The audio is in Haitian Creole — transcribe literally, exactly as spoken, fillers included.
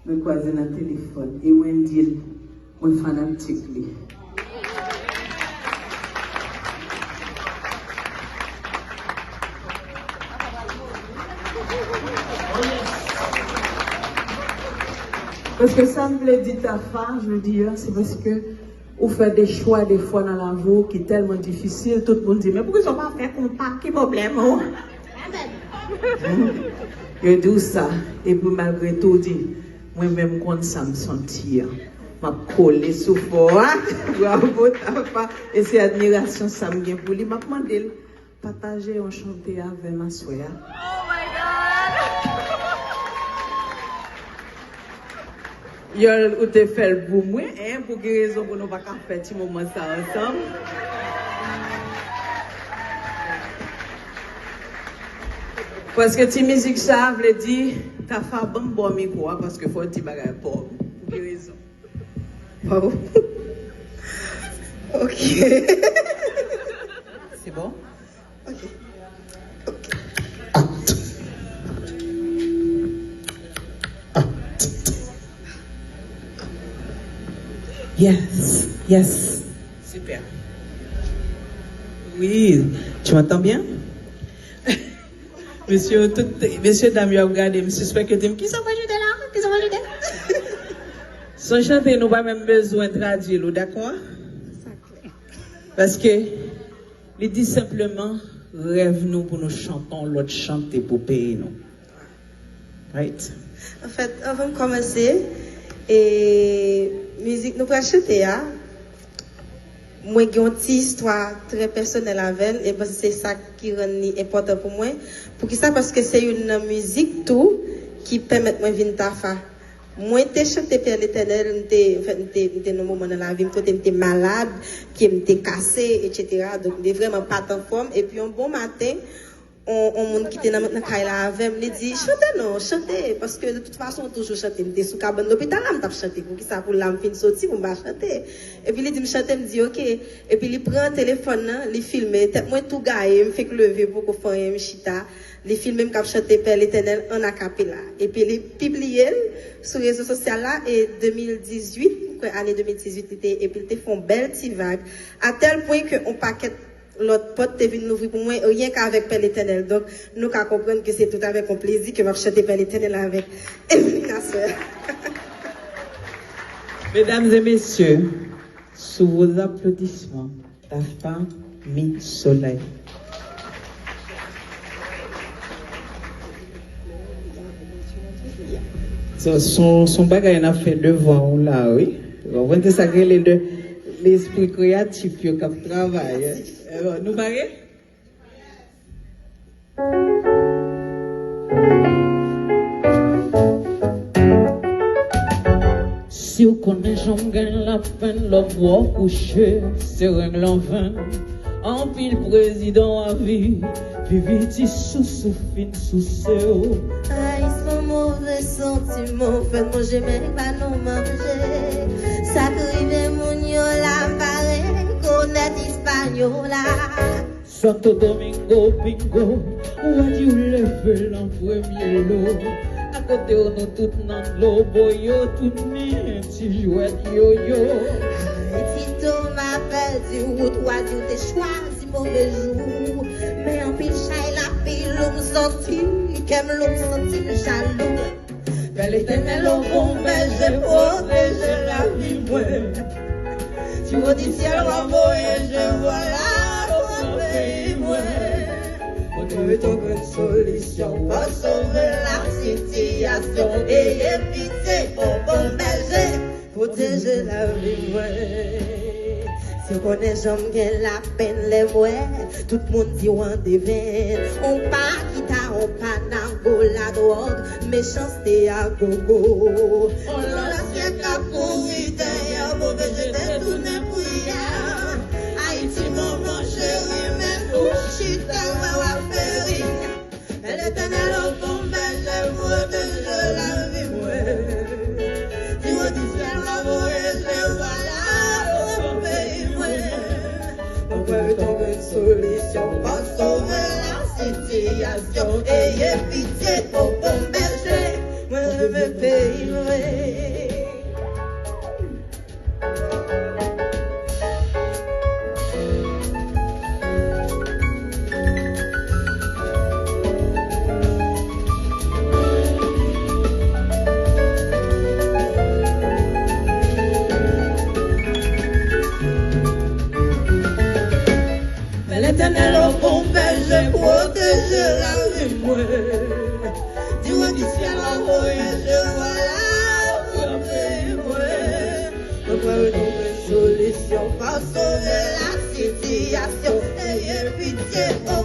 Mwen kwaze nan telefòn e mwen di l mwen fanatik li. Paske sa m vle di Tafa, jodi a, se paske ou fè de chwa de fwa nan lavi w ki tèlman difisil, tout moun di, "Men poukisa w pa fè konpa? Ki pwoblèm ou?" Yo di w sa, epi malgre tou, w di, "Mwen menm m konn sa m santi a." M ap kole sou fò a. Bravo, Tafa. E se admirasyon sa m gen pou li. M ap mande l pataje yon chante avè m aswè a. Yòl, ou te fè l pou mwen, en, pou ki rezon pou nou pa ka fè ti moman sa ansanm? Paske ti mizik sa vle di, Tafa, ban m bò mikwo a, paske fò w di bagay pa w. Pou ki rezon? Waw. Ok. Se bon? Ok. Yes, yes. Super. Oui, tu m'entends bien? Mesye, tout, mesye dam yo ap gade m, sispèk yo di m, "Kisa w pral chante la? Kisa w pral chante?" Se yon chante nou pa menm bezwen tradui l, ou dakò? Paske li di senpleman rèv nou pou nou chante yon lòt chante pou peyi nou. Right? Anfèt, anvan m kòmanse, e, mizik nou pral chante a, mwen gen yon ti istwa trè pèsonèl avè l, e m panse se sa ki rann li enpòtan pou mwen. Poukisa? Paske se youn nan mizik tou ki pèmèt mwen vin Tafa. Mwen te chante Pè Letènèl, m te, anfèt, m te, m te nan moman nan lavi m kote m te malad, pye m te kase, etsetera. Donk, m te vrèman pa t anfòm. Epi, yon bon maten, on, on moun ki te nan, nan kay la avè m, li di, "Chante non, chante, paske de tout fason, ou toujou chante." M te sou kabann lopital la, m t ap chante. Poukisa pou la m fin soti pou m pa chante? Epi, li di m, "Chante," m di, "Ok." Epi, li pran telefòn nan, li filme. Tèt mwen tou gaye, m fenk leve, m poko fè anyen, m chita. Li filme m k ap chante Pè Letènèl an akapela. Epi, li pibliye l sou rezo sosyal la, e de mil dizuit, m kwè ane de mil dizuit, li te, epi l te fè yon bèl ti vag. Atèl pwen ke yon pakèt lòt pòt te vin louvri pou mwen, ryen k avèk Pè Letènèl. Donk, nou ka konprann ke se tout avèk yon plezi ke m ap chante Pè Letènèl avèk Eveline aswè. Mesdames et messieurs, sous vos applaudissements, Tafa Mi Solèy. Se yon, se yon bagay n ap fè devan w la, wi. Ou konprann, se sa k rele de lespri kreyatif yo k ap travay, en. Eh, bon, nou pare? Si w konnen jan m gen lapenn lè w bò kouche, se reng lan venn. Anpil prezidan a vi, pi vit ti sousou fin souse w. Ay, se yon move santiman, fè m manje, men pa nou manje. Sa k rive moun yo la, m pa rekonèt Ispanyola. Santo Domingo, bingo, ou a di w leve l an premye lo. Akote w nou tout nan dlo, boyo, tounen ti jwèt yoyo. Ay, Tito, m a pèdi wout, ou a di w te chwazi move jou. Men anpil chay la, pi lou m santi, kè m lou m santi m jalou. Pè Letènèl, o bon bèje, pwoteje lavi mwen. Ti wo di syèl, w a voye je vwala pou peyi mwen. Mwen twouve yon grenn solisyon pou sove la sitiyasyon. Peye pitye, o bon bèje, pwoteje lavi mwen. Si w konnen jan m gen lapenn lè m wè tout moun di w an devenn. On pa kita, on pa nago, ladwòg, mechanste a gogo. On lòt syèk ap kouri dèyè, move je te tounen priyè. Ayiti, manman cheri, men tou chita, wè w ap peri. Pè Letènèl, o bon bèje, pwoteje lavi mwen. Ti wo di syèl la, voye je vwala pou peyi mwen. Mwen kwè yon grenn solisyon pou sove la sitiyasyon. Peye pitye, o bon bèje. Mwen Sove peyi mwen. Fè Letènèl ouvè je, pwoteje lavi mwen. Di mwen ki syèl la voye je, vwala, frape mwen. Mwen pral twouve solisyon, pa sove la sitiyasyon. Ayez pitye, o